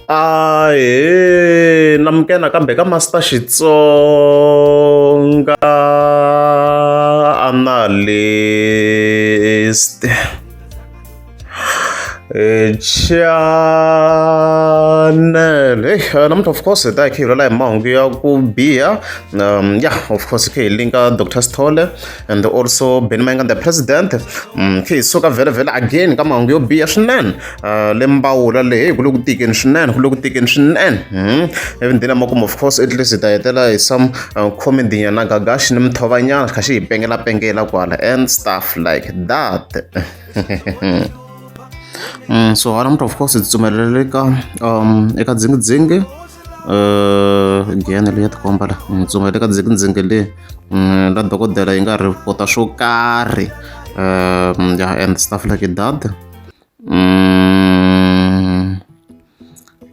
Ahee namukela nakambe ka Master Xitsonga Analyst channel. Hey, namuntlha of course hi ta hi kha hi vulavula hi mahungu ya ku biha yeah of course hi kha hi linka Dr Sithole and also Benny Mayengani the president kha hi suka vhele vhele again ka mahungu yo biha swinene le mbawula leyi ku le ku tikeni swinene ku le ku tikeni swinene ivi then makumu of course at least hi ta hetela hi some comedy nyana gagaxi ni mithovanyana xi kha xi hi pengela pengela kwala and stuff like that. So namuntlha of course hi tsumelele ka eka dzingidzingi giyani leyi ya tikomba la tsumela eka dzingidzingi leyi la dokodela yi nga report-a swo karhi yeah and stuff like that.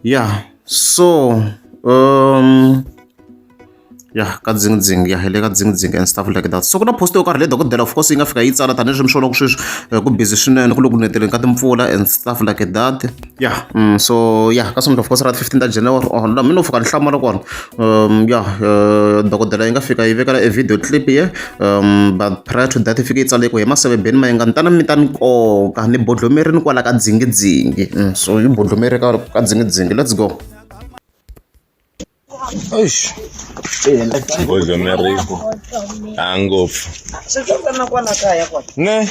Yeah so ya ka dzingidzingi ya hi le ka dzingidzingi and stuff like that. So ku na post yo karhi leyi dokodela of course yi nga fika yi tsala tanihileswi mi swi vonaka sweswi ku busy swinene ku le ku neteleni ka timpfula and stuff like that. Yeah so yeah ka sonto of course ra 15 ta January or la mi no fika ni hlamala kona yeah dokodela yi nga fika yi vekela e video clip ye but prior to that yi fike yi tsale ku hi Maseve Benny Mayengani tana mi ta ni koka ni bodlomerini kwala ka dzingidzingi so yi bodlomeri ka dzingidzingi let's go. Eish. Bodlomeriwa. A ngopfu. Ne.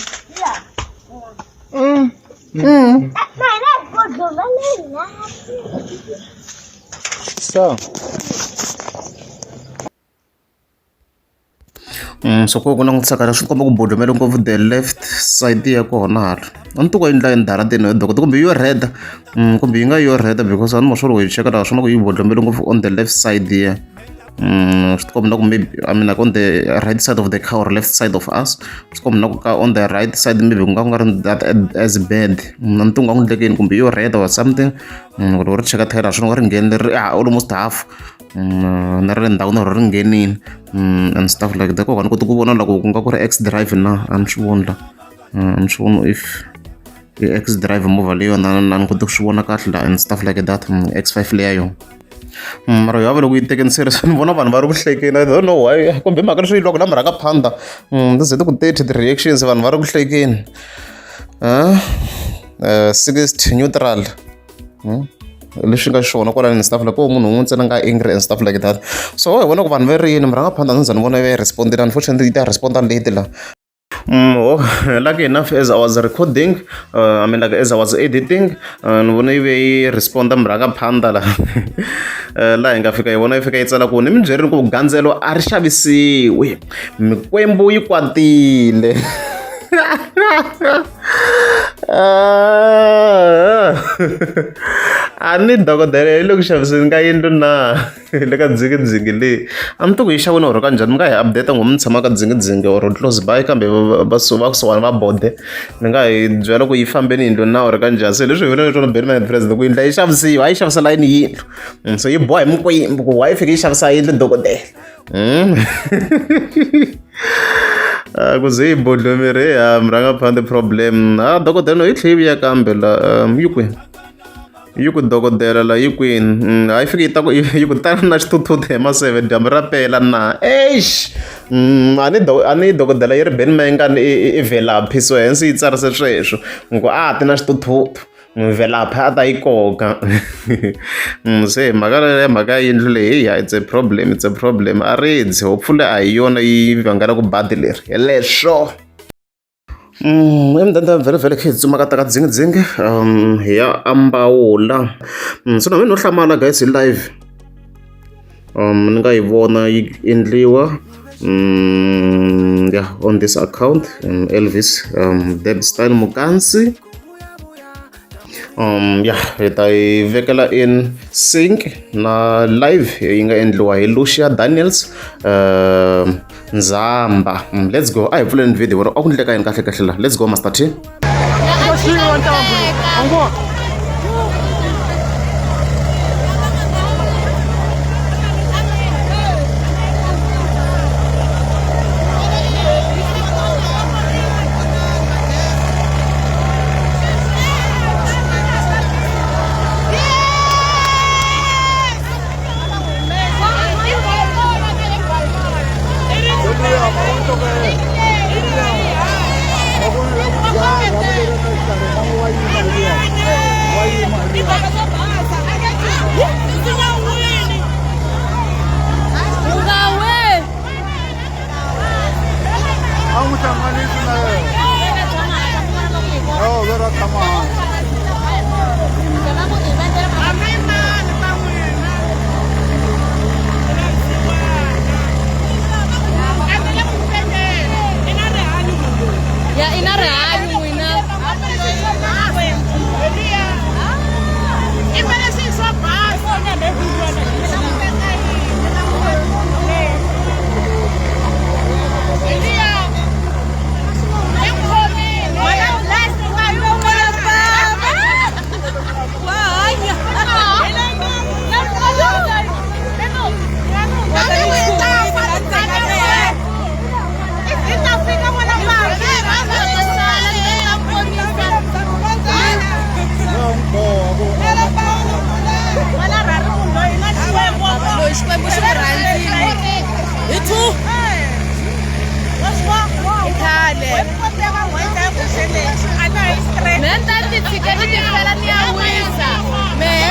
So. So ku langutisa kahle swi komba ku bodlomele ngopfu the left side ya kona hala a ni tiku endla yini darateni ya dokodela kumbe yo rheda kumbe yi nga yo rheda because a ni ma sure loko hi cheka laha swona ku yi bodlomele ngopfu on the left side ya swi tikomba na ku maybe I mean like on the right side of the car or left side of us swi tikomba na ku ka on the right side maybe ku nga ku nga ri that as bad a ni tiku nga ku endleke yini kumbe yo rheda or something loko ri cheka thayere swona nga ri nghenile ri almost half na ra le ndzhaku na rona ri nghenile and stuff like that koka ni koti ku vona loko ku nga ku ri X drive na a ni swi voni la a ni swi voni if i X drive movha leyi yona a ni koti ku swi vona kahle la and stuff like that X5 leya yona mara yo loko yi tekeni serious ni vona vanhu va ri ku hlekeni I don't know why kumbe mhaka leswi yi lwaka na murhangaphandha ti ze ti ku 30 ti-reactions vanhu va ri ku hlekeni 60 neutral leswi nga xona kwalani and stuff like ko munhu un'we ntsena nga angry and stuff like that so hi vona ku vanhu va ri yini murhangaphandha ni za ni vona yi respondile unfortunately yi ta responda late la. Oh, lucky enough as I was recording I mean like as I was editing ni vona yi ve yi responda murhangaphandha la laha hi nga fika hi vona yi fika yi tsala ku ni mi byerini ku gandzelo a ri xavisiwi mikwembu yi kwatile. A ni dokodela yi le ku xaviseni ka yindlu na le ka dzingidzingi leyi a ni tivi ku yi xaviwile or kanjhani mi nga hi update ngo mi tshama ka dzingidzingi or close by kambe va kusuhani va bode mi nga hi byela ku yi fambeni yindlu na or kanjhani se leswi hi vulaka swona Benny Mayengani president ku yindlu yi xavisiwa a yi xavisela yini yindlu so yi boha hi mikwembu ku why yi fike yi xavisa yindlu dokodela. Ku ze yi bodlomeri ya murhangaphandle problem a dokodela no yi tlhe yi vuya kambe la yi kwini yi ku dokodela la yi kwini a yi fiki yi ta ku yi ku tana na xithuthuthu hi maseve dyambu ra pela na eish a ni a ni dokodela yi ri Benny Mayengani i velaphi so hence yi tsarise sweswo ku a ti na xithuthuthu Mvelaphi a ta yi koka se hi mhaka leyo mhaka ya yindlu leyi ya it's a problem it's a problem a ridzi hopefully a hi yona yi vangelaku badi leri hi leswo. Emudende vhele vhele khe hi tsutsuma ka ta ka dzingidzingi hi ya ambawula so na mina no hlamala guys hi live ni nga yi vona yi endliwa yeah on this account Elvis Debstein Mukansi. Ya hi ta yi vekela in sync na live yi nga endliwa hi Lucia Daniels Nzamba. Let's go a hi pfuleni video a ku endleka yini kahle kahle la let's go Master T. tshike ni tifela ni ya wisa mehe.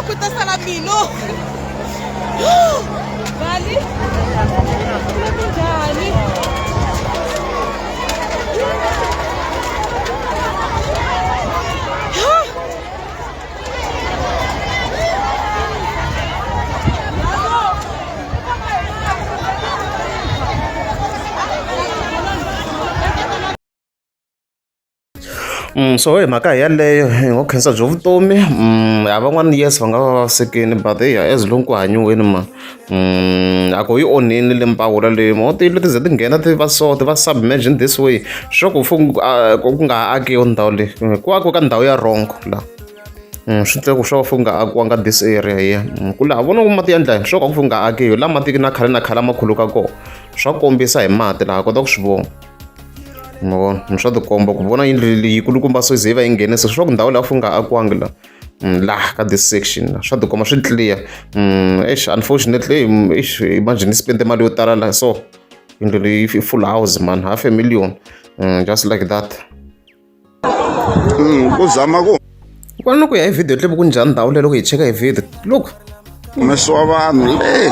Ku ta sala mino. Vali. Minjhani? So hi mhaka yeleyo hi ngo khensa byo vutomi ya van'wana yes va nga va vavisekini but eya as long ku hanyiweni ma a ku yi onhini le mpahula leyi mo tiyindlu ti ze ti nghena ti va so ti va submerged this way swa ku ku nga ha akiwi ndhawu leyi ku akiwa ka ndhawu ya wrong la. Swi tlhe ku swa ku nga akiwanga this area here ku laha vona ku mati ya ndla yini swa ku nga akiwi laha mati na khale na khale ma khuluka kona swa kombisa hi mati laha kota ku swi vona ma vona swa tikomba ku vona yindlu leyi kulukumba so ze yi va yi nghenisa swa ku ndhawu leyi a ku nga akiwangi la laha ka this section la swa tikomba swi clear eish unfortunately eish imagine spende mali yo tala la so yindlu leyi full house man half a million just like that. Ku zama ku Kwani loko hi ya hi video clip ku njhani ndhawu leyi loko hi cheka hi video look humesiwa vanhu le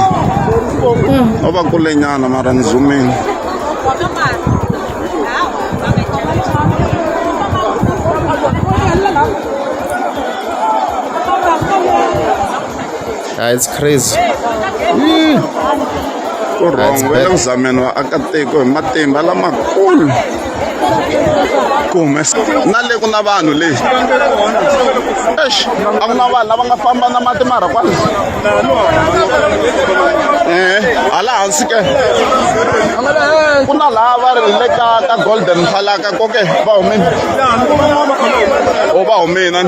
no va kulenyana mara ni zoomini. Ah, it's crazy. Ku wrong va le ku zameni vaakatiko hi matimba lamakulu ku humesa na le ku na vanhu le exi a ku na vanhu lava nga famba na mati mara kwala eh hala hansi ke ku na laha va ri le ka ka golden falaka koke va humile o va humile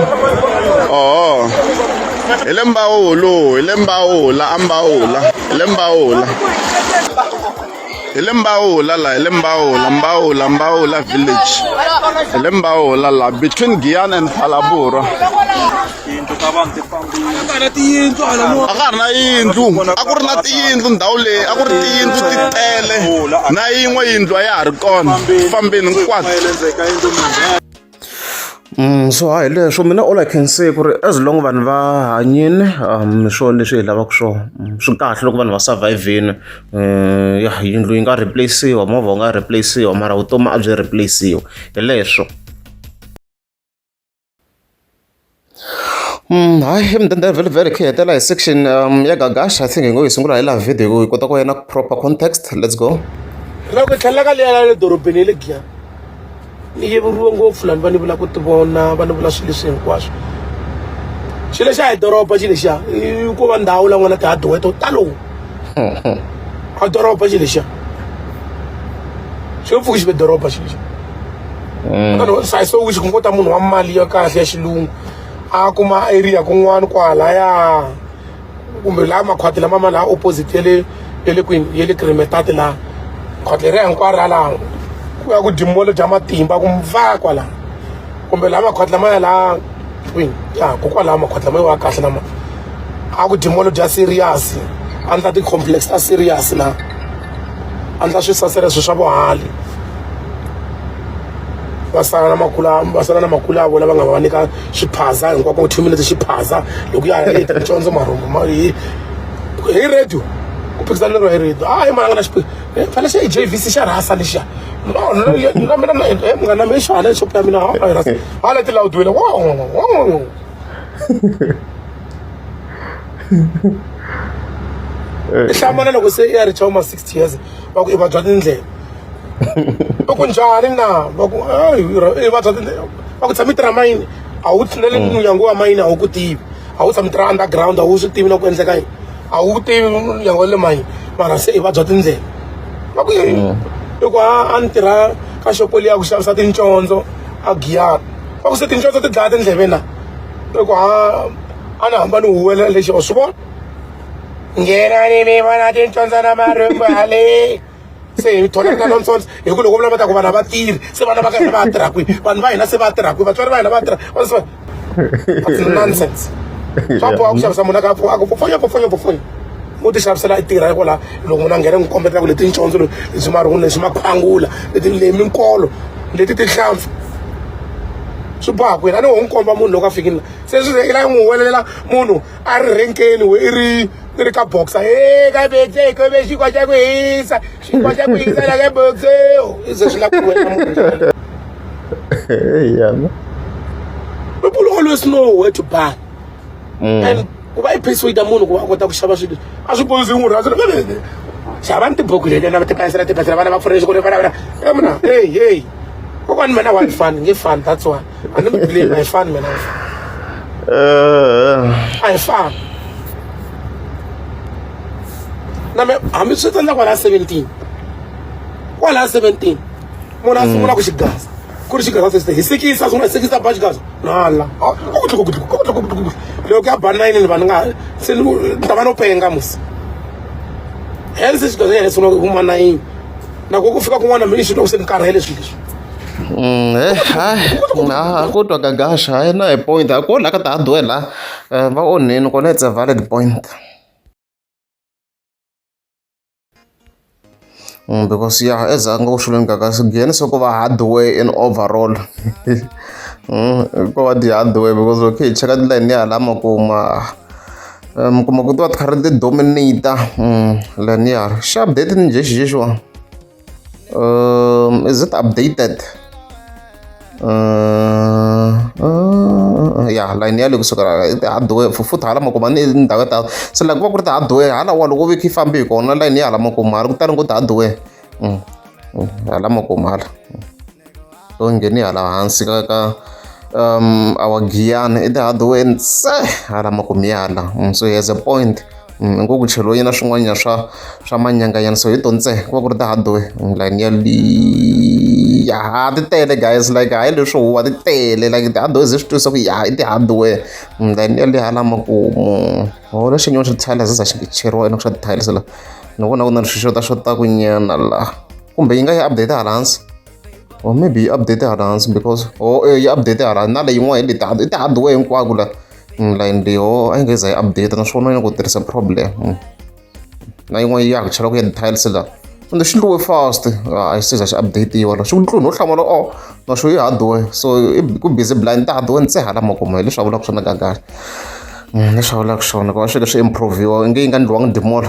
oho hi le mbawulu hi le mbawula a mbawula hi le mbawula hi le mbawula la hi le mbawula mbawula mbawula village hi le mbawula la between giyani and phalaborwa a ka ha ri na yindlu a ku ri na tiyindlu ndhawu leyi a ku ri tiyindlu ti tele na yin'we yindlu a ya ha ri kona fambeni hinkwato. So hayi leswo mina all I can say ku ri as long vanhu va hanyini hi swona leswi hi lavaka swona swi kahle loko vanhu va survive-ini ya yindlu yi nga replace-iwa movha wu nga replace-iwa mara vutomi a byi replace-iwi hi leswo. Hayi mudende vhele vhele khe hi hetela hi section ya Gagash I think hi ngo yi sungula hi laha video hi kota ku ya na proper context let's go. Loko hi tlhelela ka liya ya le dorobeni ya le Giyani ni yiveriwe ngopfu lani va ni vula ku ti vona va ni vula swilo leswi hinkwaswo xilo lexiya hi doroba xilo lexiya i ko va ndhawu la nga na ti-hardware to talo a doroba xilo lexiya xi nge pfuki xi ve doroba xilo lexiya vanhu I so wish ku ngo ta munhu wa mali ya kahle ya xilungu a kuma area kun'wana kwalaya kumbe laha makhwati lama ma laha opposite ya le ya le kwini ya le Kremetart laha khwati leriya hinkwaro laha ku ya ku dyimuwa dya matimba ku mva kwala kumbe laha makhwati lama ya laha kwini ya kokwalaho makhwati lama ya kahle lama a ku dyimuwa dya serious a ndla ti-complex ta serious laha a ndla swisasela swi swa vuhali va sala na makula va sala na makula ya vona va nga va nyika xiphaza hinkwako 2 minutes xiphaza loko ya ha ticondzo marhumbu ma hi hi radio ku phikizana hi radio a hi mara nga na xiphi fane xa JVC xa rhasa lexiya no na mina na munghana mina xo hala xopo ya mina ha rhasa hala ti loud wena wa hlamala loko se i ya reach ma 60 years va ku i vabya tindleve va ku njhani na va ku i vabya tindleve va ku tshama i tirha mayini. A wu na le ndyangu wa mayini a wu ku tivi, a wu tshami tirha underground, a wu swi tivi na ku endleka yini, a wu tivi ndyangu wa le mayini, mara se i vabya tindleve. Va ku yini? I ku a ni tirha ka xopo liya ku xavisa tincondzo a Giyani. Va ku se tincondzo ti dlaya tindleve na? I ku a a ni hamba ni huwelela lexi wa swi vona, nghenani mi vona tincondzo na marhumbu hale. Se hi thola na nonsense hi ku loko vula va ta ku vanhu a va tirhi, se vana va ka hina va ya tirha kwihi? Vanhu va hina se va tirha kwihi? Vatswari va hina va tirha? That's nonsense. Swa boha ku xavisa munhu a ka a ku fofonya fofonya fofonya, u ti xavisela i tirha kwala. Loko munhu a nghena, n'wi kombetela ku leti ncondzo leswi marhungu leswi makhwangula leti leyi minkolo leti tinhlampfi swi boha kwini? A ni ho n'wi komba munhu loko a fikile, se swi i la n'wi huwelela munhu a ri renkeni we i ri i ri ka boxer e ka bexe ko be xinkwa xa ku hisa, xinkwa xa ku hisa la ka boxer, i ze swi la ku huwelela munhu. Yana. People always know where to buy. And ku va i persuade munhu ku va a kota ku xava swilo a swi bohi n'wi rhandza, xavani tibuku leti na tipensela, tipensela vana va pfuna xikolo vana vana e mina. Hey hey, kokwani, mina wa hi fani nge fani, that's why a ni mi blame, a hi fani mina, a hi fani na me. Hambi swi tsandza kwala 17, kwala 17 munhu a sungula ku xigaza ku ri xigaza se hi sikisa, sungula hi sikisa, ba xigaza nala loko ya ba 9 ni va ni nga se ni ta va no penga musi, hence xigaza yena sungula ku huma 9 na ku fika kun'wana mi xi loko se ni karhele swilo leswi. Hayi, kodwa Gagasha, hayi na hi point a ko la ka ti-hardware la va onheni kona, it's a valid point. Because yeah, as a nga ku xuleni Gagasha giyani se ko va hardware in overall, ko va ti-hardware, because loko hi cheka tilayini ya hala makuma mi kuma ku ti va ti karhi ti dominate line ya xi update ni njhe xexi is it updated? Ya, line ya le kusuka i ti-hardware futhi hala makuma ni ndhawu ya ta se la ku va ku ri ti-hardware hala wa loko veki yi fambi hi kona line ya hala makumu hala ku tali ngo ti-hardware hala makumu hala to ngheni hala hansi ka our Giyani i ti-hardware ntse hala makumu ya hala. So he has a point ngo ku cheliwe na swin'wanyana swa manyanganyana, so hi to ntse ku va ku ri ti-hardware line ya liya ha ti tele guys, like hayi leswo huwa ti tele, like ti-hardware ze swi twisa ku ya i ti-hardware line ya le hala makumu. Oh, lexi nyona xa ti-tiles za xi cheriwa ena swa ti-tiles la ni vona ku na swi xota xotaku nyana la, kumbe yi nga yi update hala hansi, or maybe yi update hala hansi because oh yi update hala na leyi yin'wana hi leti i ti-hardware hinkwako la line leyi. Oh, a yi nge za yi update naswona yi ku tirhisa problem na yin'wana ya ku chela ku ya ti-tiles la ende xi ndliwe fast, a yi se za xi update-iwa la xi ku tluni ho hlamala. Oh, naswo i hardware, so i ku busy blind ti-hardware ntse hala makumu hi leswi a vulaka swona Gagash, leswi a vulaka swona ku va swilo swi improve-iwa inge yi nga ndliwangi dimall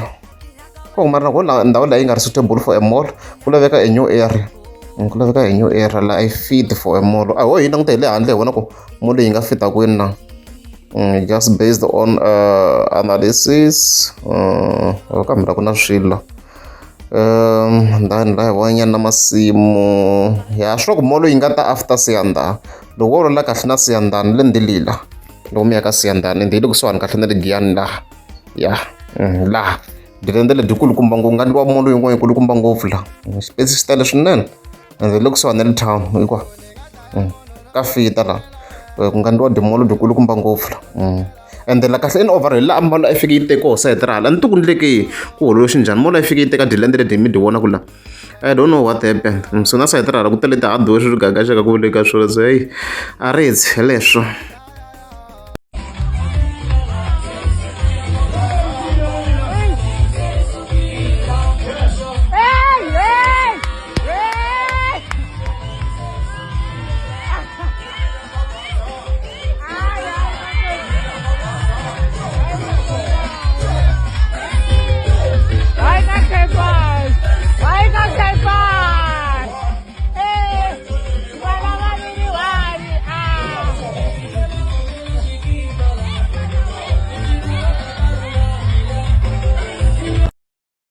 ko mara ko la ndhawu leyi nga ri suitable for a mall, ku laveka a new area, ku laveka a new area la i fit for a mall. A ho hi languta hi le handle hi vona ku mall yi nga fita kwini na just based on analysis kambe la ku na swilo then la hi vonanyana na masimu ya swi ku mall yi nga ta after Siyanda loko wo lola kahle na Siyandani le ndilila loko mi ya ka Siyandani ende yi le kusuhani kahle na le Giyani laha ya laha dilende lebyi kulukumba ngopfu nga ndliwa mall yin'wana yi kulukumba ngopfu laha xipesi xi tele swinene ende le kusuhani na le town hinkwa ka fita laha ku nga ndliwa dimall byi kulukumba ngopfu la ende la kahle in over hi laha mall a yi fike yi teke hosa hi tirha hala ni ti ku ndleke ku hololo xinjhani mall a yi fike yi teka dilende lebyi mi dyi vona ku la. I don't know what happened. So na sayiti ra hala ku tele ti-hardware swi gagaxaka ku le ka swona, so hey a ri hi leswo.